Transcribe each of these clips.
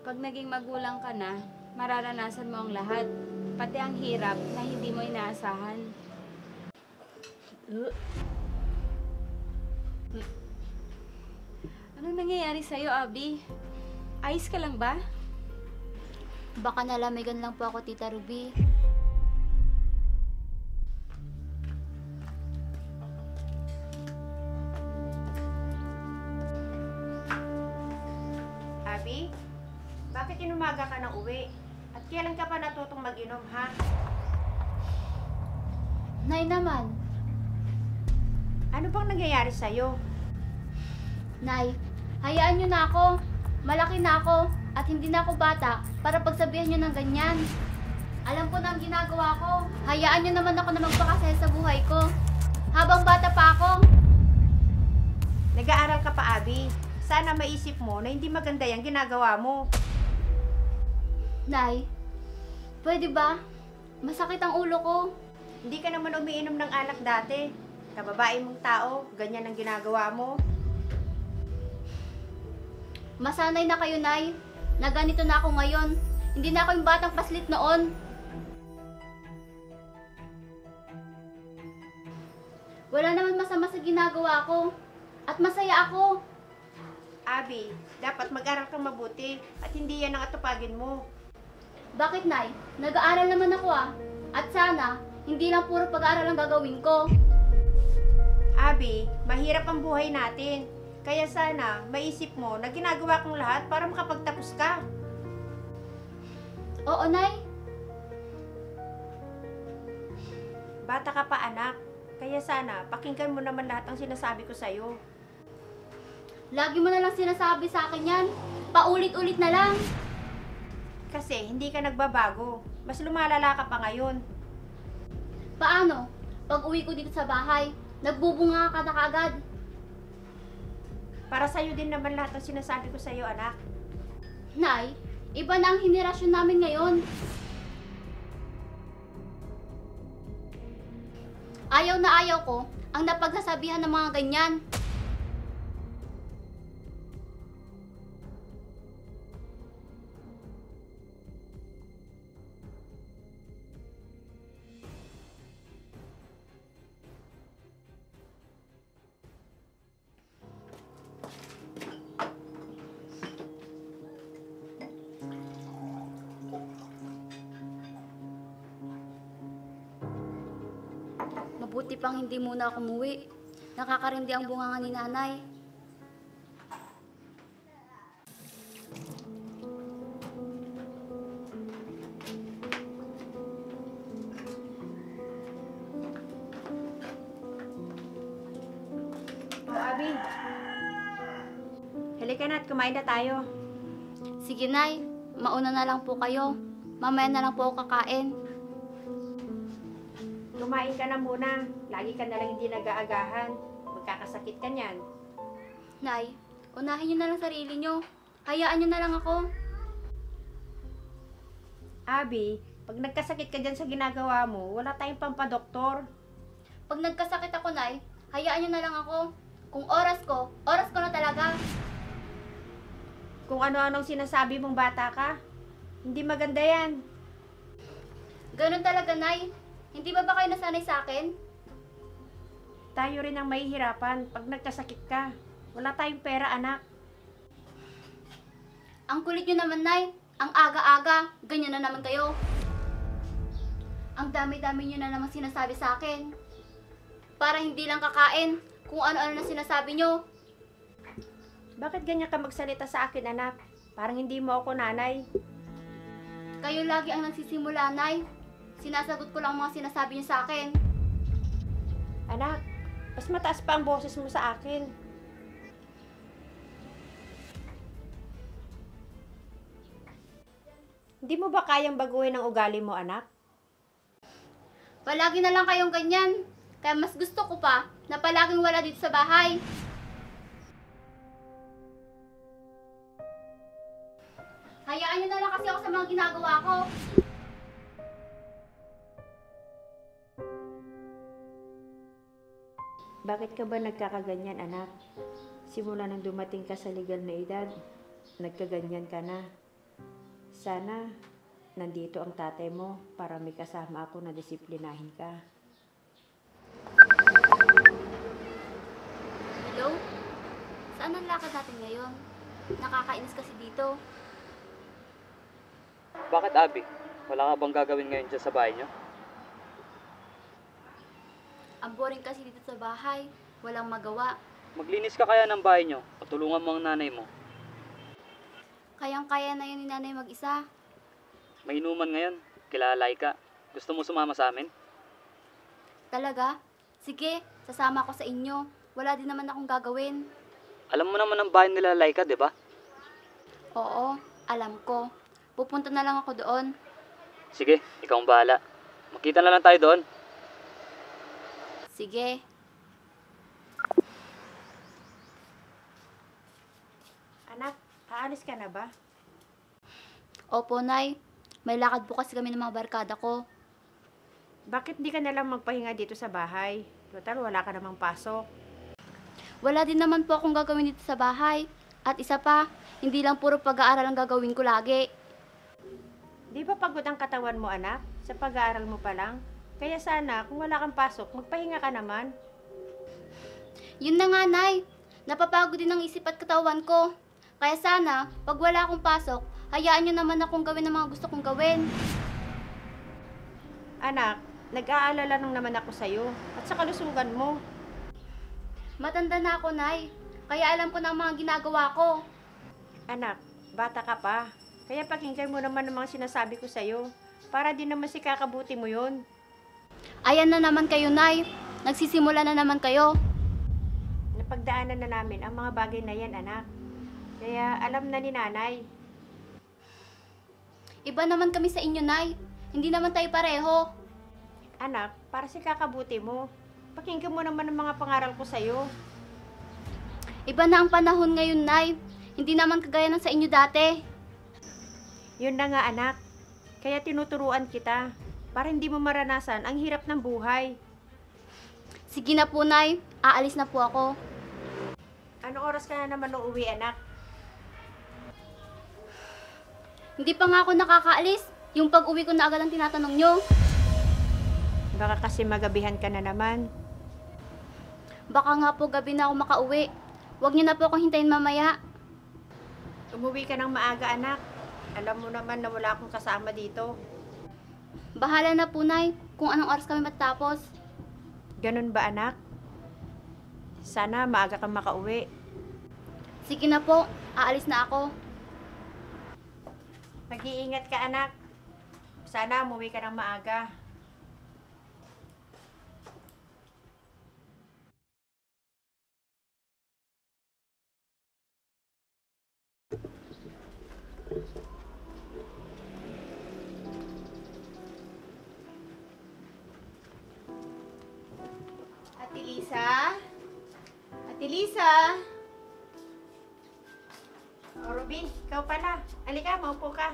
Pag naging magulang ka na, mararanasan mo ang lahat. Pati ang hirap na hindi mo inaasahan. Anong nangyayari sa'yo, Abby? Ayos ka lang ba? Baka nalamigan lang po ako, Tita Ruby. Abby, bakit inumaga ka na uwi? At kailan ka pa natutong mag-inom, ha? Nay naman. Ano bang nangyayari sa'yo? Nay, hayaan niyo na ako. Malaki na ako at hindi na ako bata para pagsabihan niyo ng ganyan. Alam ko na ang ginagawa ko. Hayaan niyo naman ako na magpakasaya sa buhay ko. Habang bata pa ako. Nag-aaral ka pa, Abby. Sana maisip mo na hindi maganda yung ginagawa mo. Nay, pwede ba? Masakit ang ulo ko. Hindi ka naman umiinom ng alak dati. Kababae mong tao, ganyan ang ginagawa mo. Masanay na kayo, Nay. Na ganito na ako ngayon. Hindi na ako yung batang paslit noon. Wala naman masama sa ginagawa ko. At masaya ako. Abby, dapat mag-aral kang mabuti at hindi yan ang atupagin mo. Bakit, Nay? Nag-aaral naman ako ah. At sana, hindi lang puro pag-aaral ang gagawin ko. Abby, mahirap ang buhay natin. Kaya sana, maisip mo na ginagawa kong lahat para makapagtapos ka. Oo, Nay. Bata ka pa, anak. Kaya sana, pakinggan mo naman lahat ng sinasabi ko sa'yo. Lagi mo na lang sinasabi sa akin yan. Paulit-ulit na lang. Kasi hindi ka nagbabago. Mas lumalala ka pa ngayon. Paano? Pag uwi ko dito sa bahay, nagbubunga ka na kagad. Para sa'yo din naman lahat ng sinasabi ko sa'yo, anak. Nay, iba na ang henerasyon namin ngayon. Ayaw na ayaw ko ang napagsasabihan ng mga ganyan. Mabuti pang hindi muna ako umuwi. Nakakarindi ang bunganga ni nanay. O, Abby. Halika na at kumain na tayo. Sige, Nay. Mauna na lang po kayo. Mamaya na lang po ako kakain. Kumain ka na muna. Lagi ka na lang hindi nag-aagahan. Magkakasakit ka niyan. Nay, unahin niyo na lang sarili niyo. Hayaan niyo na lang ako. Abby, pag nagkasakit ka dyan sa ginagawa mo, wala tayong pampadoktor. Pag nagkasakit ako, Nay, hayaan niyo na lang ako. Kung oras ko na talaga. Kung ano-anong sinasabi mong bata ka, hindi maganda yan. Ganun talaga, Nay. Hindi ba kayo nasanay sa akin? Tayo rin ang mahihirapan pag nagkasakit ka. Wala tayong pera, anak. Ang kulit niyo naman, Nay. Ang aga-aga. Ganyan na naman kayo. Ang dami-dami niyo na naman sinasabi sa akin. Para hindi lang kakain kung ano-ano na sinasabi niyo. Bakit ganyan ka magsalita sa akin, anak? Parang hindi mo ako nanay. Kayo lagi ang nagsisimula, Nay. Sinasagot ko lang ang mga sinasabi niyo sa akin. Anak, mas mataas pa ang boses mo sa akin. Hindi mo ba kayang baguhin ang ugali mo, anak? Palagi na lang kayong ganyan. Kaya mas gusto ko pa na palaging wala dito sa bahay. Hayaan niyo na lang kasi ako sa mga ginagawa ko. Bakit ka ba nagkakaganyan, anak? Simula nang dumating ka sa legal na edad, nagkaganyan ka na. Sana nandito ang tatay mo para may kasama ako na disiplinahin ka. Hello? Saan ang lakad natin ngayon? Nakakainis kasi dito. Bakit, Abby? Wala ka bang gagawin ngayon dyan sa bahay niyo? Ang boring kasi dito sa bahay. Walang magawa. Maglinis ka kaya ng bahay niyo o tulungan mo ang nanay mo. Kayang-kaya na yun ni nanay mag-isa. May inuman ngayon. Kilalay ka. Gusto mo sumama sa amin? Talaga? Sige, sasama ko sa inyo. Wala din naman akong gagawin. Alam mo naman ang bahay nila Laika, di ba? Oo, alam ko. Pupunta na lang ako doon. Sige, ikaw ang bahala. Makita na lang tayo doon. Sige. Anak, aalis ka na ba? Opo, Nay. May lakad po kasi kami ng mga barkada ko. Bakit di ka na lang magpahinga dito sa bahay? Total, wala ka namang pasok. Wala din naman po akong gagawin dito sa bahay. At isa pa, hindi lang puro pag-aaral ang gagawin ko lagi. Di ba pagod ang katawan mo, anak? Sa pag-aaral mo pa lang? Kaya sana, kung wala kang pasok, magpahinga ka naman. Yun na nga, Nay. Napapagod din ang isip at katawan ko. Kaya sana, pag wala akong pasok, hayaan niyo naman akong gawin ang mga gusto kong gawin. Anak, nag-aalala nang naman ako sa'yo at sa kalusugan mo. Matanda na ako, Nay. Kaya alam ko na ang mga ginagawa ko. Anak, bata ka pa. Kaya pakinggan mo naman ang mga sinasabi ko sa'yo. Para din naman si kakabuti mo yun. Ayan na naman kayo, Nay. Nagsisimula na naman kayo. Napagdaanan na namin ang mga bagay na yan, anak. Kaya alam na ni nanay. Iba naman kami sa inyo, Nay. Hindi naman tayo pareho. Anak, para si kakabuti mo. Pakinggan mo naman ang mga pangaral ko sa'yo. Iba na ang panahon ngayon, Nay. Hindi naman kagaya ng sa inyo dati. Yun na nga, anak. Kaya tinuturuan kita para hindi mo maranasan ang hirap ng buhay. Sige na po, Nay. Aalis na po ako. Anong oras ka na naman uuwi, anak? Hindi pa nga ako nakakaalis. Yung pag-uwi ko na agad ang tinatanong nyo. Baka kasi magabihan ka na naman. Baka nga po gabi na ako makauwi. Huwag niyo na po akong hintayin mamaya. Umuwi ka ng maaga, anak. Alam mo naman na wala akong kasama dito. Bahala na po, Nay, kung anong oras kami matapos. Ganun ba, anak? Sana maaga kang makauwi. Sige na po, aalis na ako. Mag-iingat ka, anak. Sana umuwi ka ng maaga. Ate Lisa? Ate Lisa? O, Ruby, ikaw pala. Halika, maupo ka.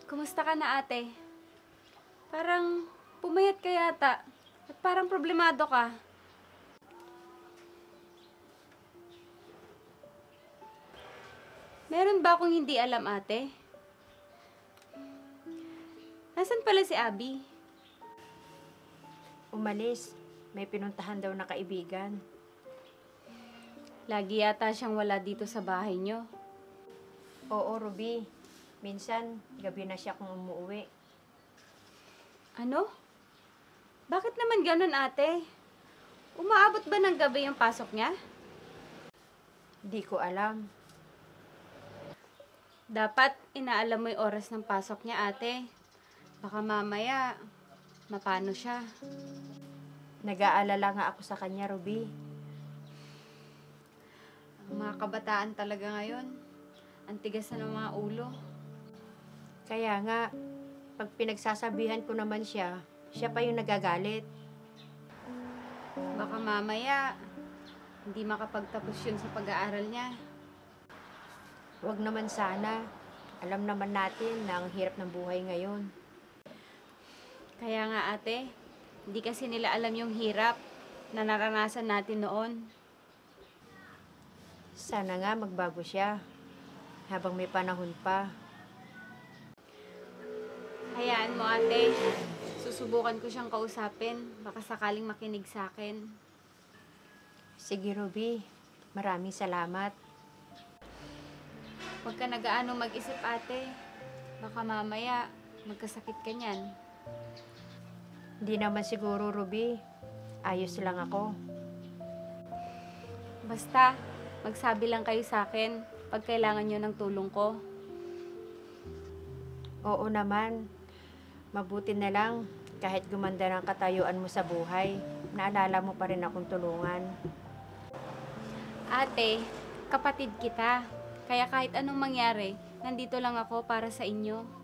Kumusta ka na, ate? Parang pumayat ka yata. At parang problemado ka. Meron ba akong hindi alam, ate? Nasaan pala si Abby? Umalis. May pinuntahan daw na kaibigan. Lagi yata siyang wala dito sa bahay niyo. Oo, Ruby. Minsan, gabi na siya kung umuwi. Ano? Bakit naman ganun, ate? Umaabot ba ng gabi yung pasok niya? Di ko alam. Dapat inaalam mo yung oras ng pasok niya, ate. Baka mamaya, mapano siya. Nag-aalala nga ako sa kanya, Ruby. Ang mga kabataan talaga ngayon, ang tigas na ng mga ulo. Kaya nga, pag pinagsasabihan ko naman siya, siya pa yung nagagalit. Baka mamaya, hindi makapagtapos yun sa pag-aaral niya. Huwag naman sana. Alam naman natin na ang hirap ng buhay ngayon. Kaya nga, ate, hindi kasi nila alam yung hirap na naranasan natin noon. Sana nga magbago siya habang may panahon pa. Hayaan mo, ate. Susubukan ko siyang kausapin. Baka sakaling makinig sa akin. Sige, Ruby. Maraming salamat. Huwag ka nagaano mag-isip, ate. Baka mamaya magkasakit ka niyan. Hindi naman siguro, Ruby. Ayos lang ako. Basta, magsabi lang kayo sa akin pag kailangan nyo ng tulong ko. Oo naman. Mabuti na lang kahit gumanda ng katayuan mo sa buhay, naalala mo pa rin akong tulungan. Ate, kapatid kita. Kaya kahit anong mangyari, nandito lang ako para sa inyo.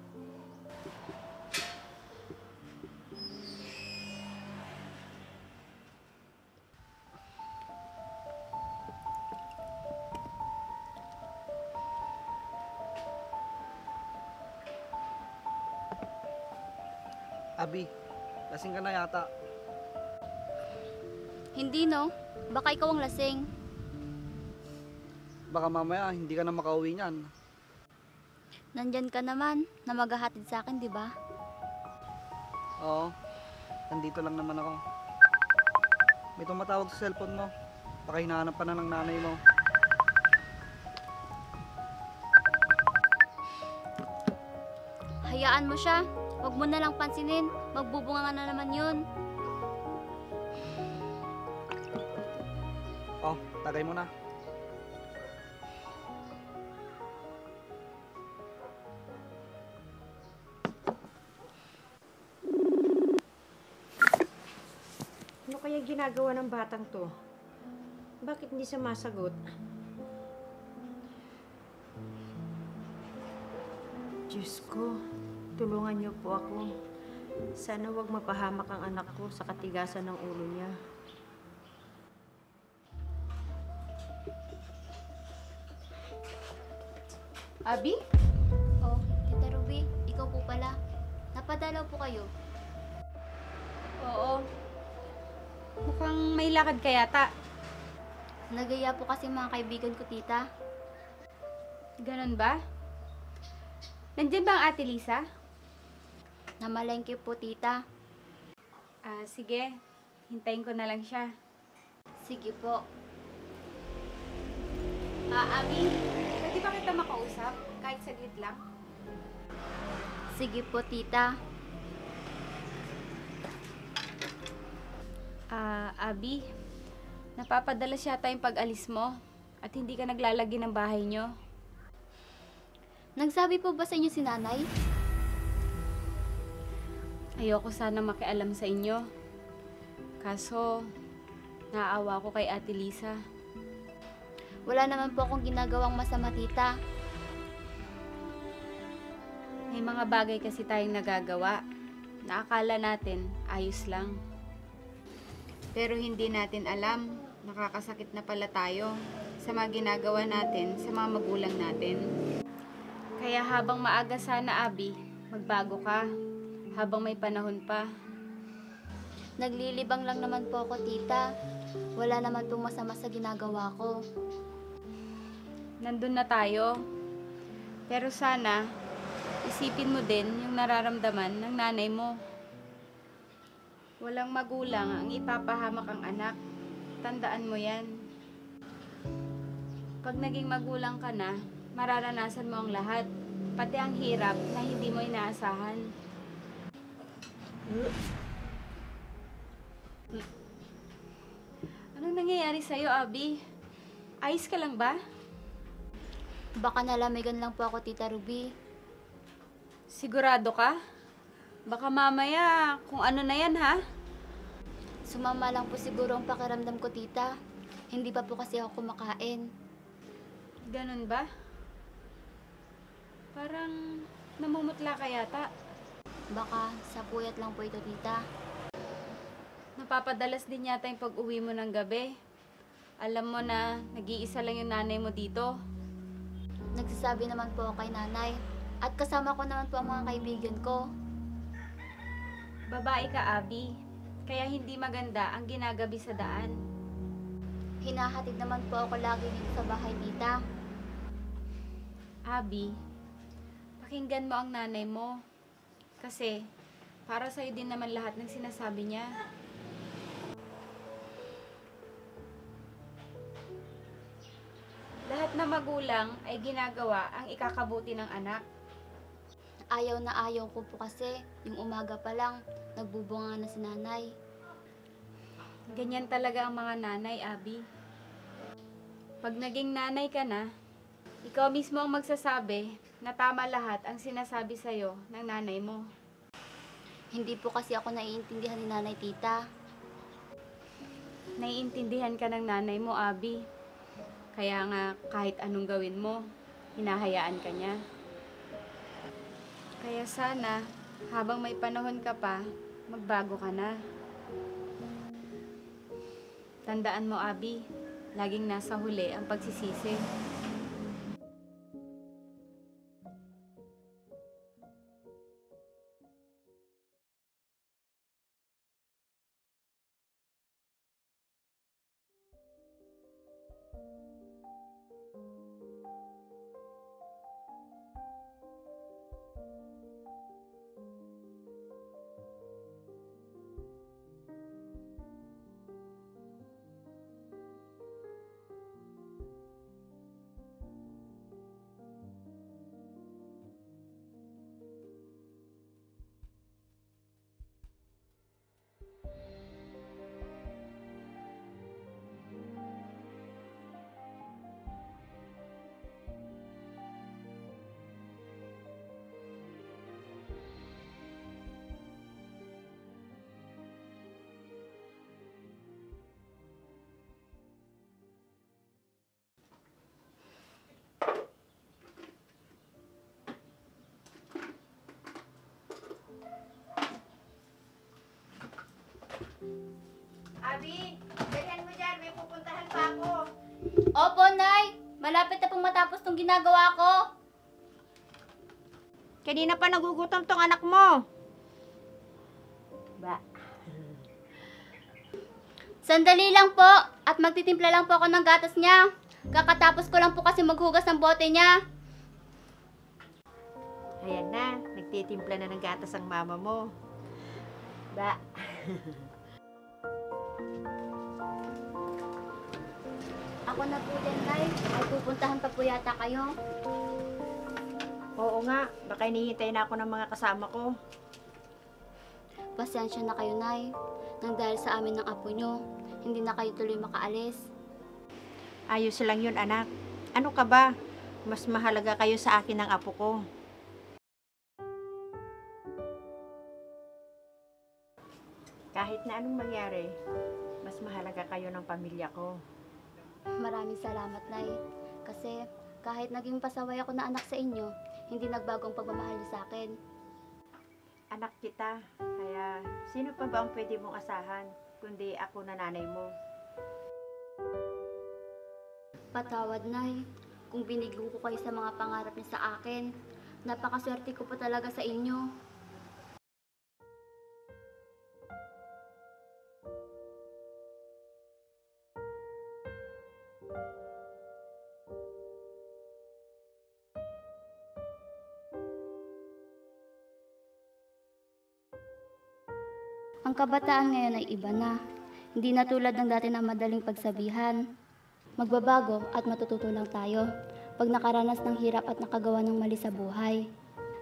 Abi, lasing ka na yata. Hindi no, baka ikaw ang lasing. Baka mamaya hindi ka na makauwi niyan. Nandyan ka naman na maghahatid sa akin, di ba? Oo, nandito lang naman ako. May tumatawag sa cellphone mo. Baka hinahanap pa na ng nanay mo. Hayaan mo siya. Huwag mo na lang pansinin. Magbubunga na naman yun. Oh, tagay mo na. Ano kaya ginagawa ng batang to? Bakit hindi sumasagot? Diyos ko, tulungan niyo po ako. Sana wag mapahamak ang anak ko sa katigasan ng ulo niya. Abi? Oh, Tita Ruby, ikaw po pala. Napadalaw po kayo. Oo. Mukhang may lakad ka yata. Nagaya po kasi mga kaibigan ko, tita. Ganon ba? Nandiyan ba ang Ate Lisa? Namalengke po, tita. Sige. Hintayin ko na lang siya. Sige po. Abi, pwede ba kita makausap? Kahit saglit lang. Sige po, tita. Abi, napapadala siya tayong pag-alis mo at hindi ka naglalagi ng bahay nyo. Nagsabi po ba sa inyo si nanay? Ayoko sana makialam sa inyo. Kaso, naaawa ko kay Ate Lisa. Wala naman po akong ginagawang masama, tita. May mga bagay kasi tayong nagagawa na akala natin ayos lang. Pero hindi natin alam, nakakasakit na pala tayo sa mga ginagawa natin sa mga magulang natin. Kaya habang maaga sana, Abi, magbago ka habang may panahon pa. Naglilibang lang naman po ako, tita. Wala naman pong masama sa ginagawa ko. Nandun na tayo. Pero sana, isipin mo din yung nararamdaman ng nanay mo. Walang magulang ang ipapahamak ang anak. Tandaan mo yan. Pag naging magulang ka na, mararanasan mo ang lahat. Pati ang hirap na hindi mo inaasahan. Anong nangyayari sa'yo, Abi? Ayos ka lang ba? Baka nalamigan lang po ako, tita Ruby. Sigurado ka? Baka mamaya kung ano na yan, ha? Sumama lang po siguro ang pakiramdam ko, tita. Hindi pa po kasi ako kumakain. Ganun ba? Parang namumutla ka yata. Baka sa puyat lang po ito, tita. Napapadalas din yata yung pag-uwi mo ng gabi. Alam mo na nag-iisa lang yung nanay mo dito. Nagsasabi naman po ako kay nanay. At kasama ko naman po ang mga kaibigan ko. Babae ka, Abi. Kaya hindi maganda ang ginagabi sa daan. Hinahatid naman po ako lagi dito sa bahay, tita. Abby, pakinggan mo ang nanay mo. Kasi, para sa'yo din naman lahat ng sinasabi niya. Lahat na magulang ay ginagawa ang ikakabuti ng anak. Ayaw na ayaw ko po kasi yung umaga pa lang, nagbubunga na si nanay. Ganyan talaga ang mga nanay, Abby. Pag naging nanay ka na, ikaw mismo ang magsasabi na tama lahat ang sinasabi sa'yo ng nanay mo. Hindi po kasi ako naiintindihan ni nanay, tita. Naiintindihan ka ng nanay mo, Abby. Kaya nga, kahit anong gawin mo, hinahayaan ka niya. Kaya sana, habang may panahon ka pa, magbago ka na. Tandaan mo, Abby, laging nasa huli ang pagsisisi. Abby, dalhan mo dyan. May pupuntahan pa ako. Opo, Nay! Malapit na pong matapos tong ginagawa ko. Kanina pa nagugutom tong anak mo. Sandali lang po at magtitimpla lang po ako ng gatas niya. Kakatapos ko lang po kasi maghugas ng bote niya. Ayan na, nagtitimpla na ng gatas ang mama mo. Ba. Ako na po din, Nay. Ay pupuntahan pa po yata kayo. Oo nga, baka hinihintay na ako ng mga kasama ko. Pasensya na kayo, Nay. Nang dahil sa amin ng apo nyo, hindi na kayo tuloy makaalis. Ayos lang yun, anak. Ano ka ba? Mas mahalaga kayo sa akin ng apo ko. Kahit na anong mangyari, mas mahalaga kayo ng pamilya ko. Maraming salamat, Nay. Kasi kahit naging pasaway ako na anak sa inyo, hindi nagbago ang pagmamahal niyo sa akin. Anak kita, kaya sino pa ba ang pwede mong asahan, kundi ako na nanay mo? Patawad, Nay. Kung binigyan ko kayo sa mga pangarap niyo sa akin, napakaswerte ko pa talaga sa inyo. Ang kabataan ngayon ay iba na. Hindi na tulad ng dati na madaling pagsabihan. Magbabago at matututo lang tayo pag nakaranas ng hirap at nakagawa ng mali sa buhay.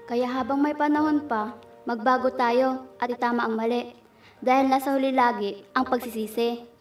Kaya habang may panahon pa, magbago tayo at itama ang mali. Dahil nasa huli lagi ang pagsisisi.